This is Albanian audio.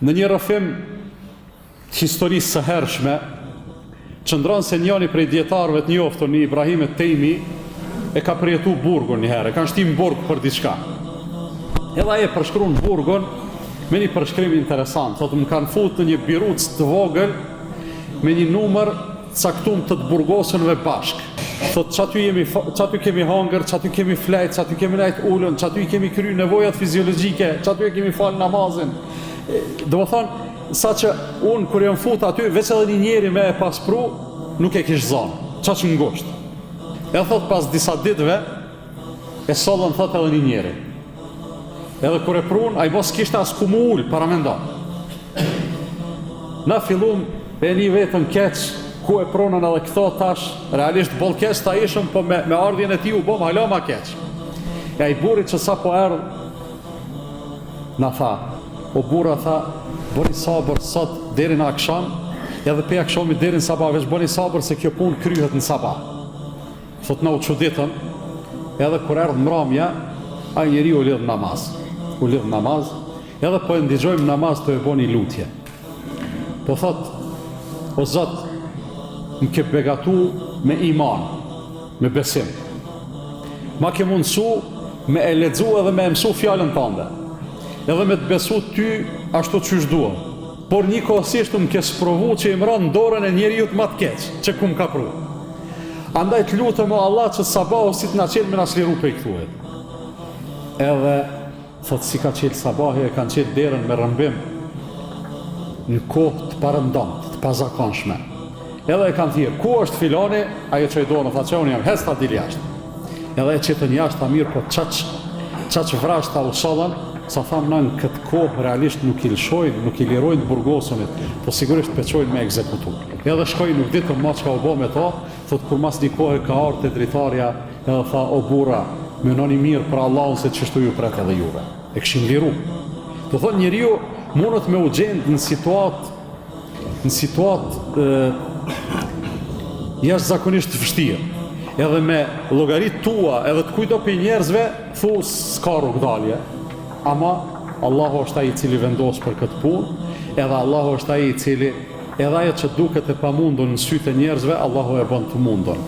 Në një rrëfim të historisë së hershme, qëndron se njëri prej dijetarëve të njoftun, një Ibrahim et-Tejmi, e ka përjetu burgun një herë, e kanë shti në burg për diçka. Edhe ai e përshkruan burgun me një përshkrim interesant, thotë më kanë fut në një birucë të vogël me një numër të caktum të të burgosunve bashkë. Thotë qaty jemi qaty kemi hangër, qaty kemi flejt, qaty kemi nejt ulun, qaty i kemi kry nevojat fiziologjike, qaty e kemi fal namazin. Domethonë, saqë unë kur jam fut aty, veç edhe një njeri me e pas pru, nuk e kish zonë, qaq ngusht. E thot pas disa ditëve, e sollën thot edhe një njeri. Edhe kur e prun, ai mo s'kishte as ku m'u ul, paramendo. Na fillum e ni veten keq, ku e pronën edhe këto tash, realisht boll keq ta ishëm, po me, me ardhjen e tij u bom hala ma keq. E ai burri që sapo erdh, na tha, o burra tha, bëni sabër sot deri në aksham, edhe pej akshamit deri në sabah, veç bëni sabër se kjo punë kryhet në sabah. Thotë na u çuditëm, edhe kur erdh mramja, ai njeri u lidh namaz. U lidh namaz, edhe po e ndigjojmë namaz tu e bo një lutje. Po thot, o Zot, më ke begatu me iman, me besim. Ma ke mundësu me e lexu edhe me e mësu fjalën tande. Edhe me të besu ty ashtu qysh duhet. Por njëkohësisht më ke sprovu që jam ra në dorën e njeriut ma të keq, që ku më ka pru. Andaj të lutem o Allah që sabahu si të na çel me na çliru prej këtuhit. Edhe thot si ka çel sabahi e kanë çel derën me rrëmbim në kohë të parëndomtë, të pazakonshme. Edhe e kanë thirrë, ku është filani? Ai e çoi dorën, tha që unë jam, hec tha dil jashtë. Edhe e qitën jashtë, tha mirë, po qaq, qaq vrazhd u sollën, sa thamë na në këtë kohë realisht nuk i lëshojnë, nuk i lirojnë të burgosunit, po sigurisht pe çojnë me ekzekutu. Edhe shkoi nuk ditëm ma çka u bo me to, thotë kur mas një kohe ka ardhë te dritarja edhe tha o burra, menoni mirë për Allahun se qështu ju pret edhe juve. E kishin liru. Do thotë njeriu mundet me u gjend në situatë në situatë jashtëzakonisht të vështirë. Edhe me llogaritë tua, edhe të kujtdo prej njerëzve, thu s'ka rrugëdalje. Ama Allahu është ai i cili vendos për këtë punë, edhe Allahu është ai i cili Edhe ajo që duket e pamundur në sytë e njerëzve, Allahu e bën të mundur.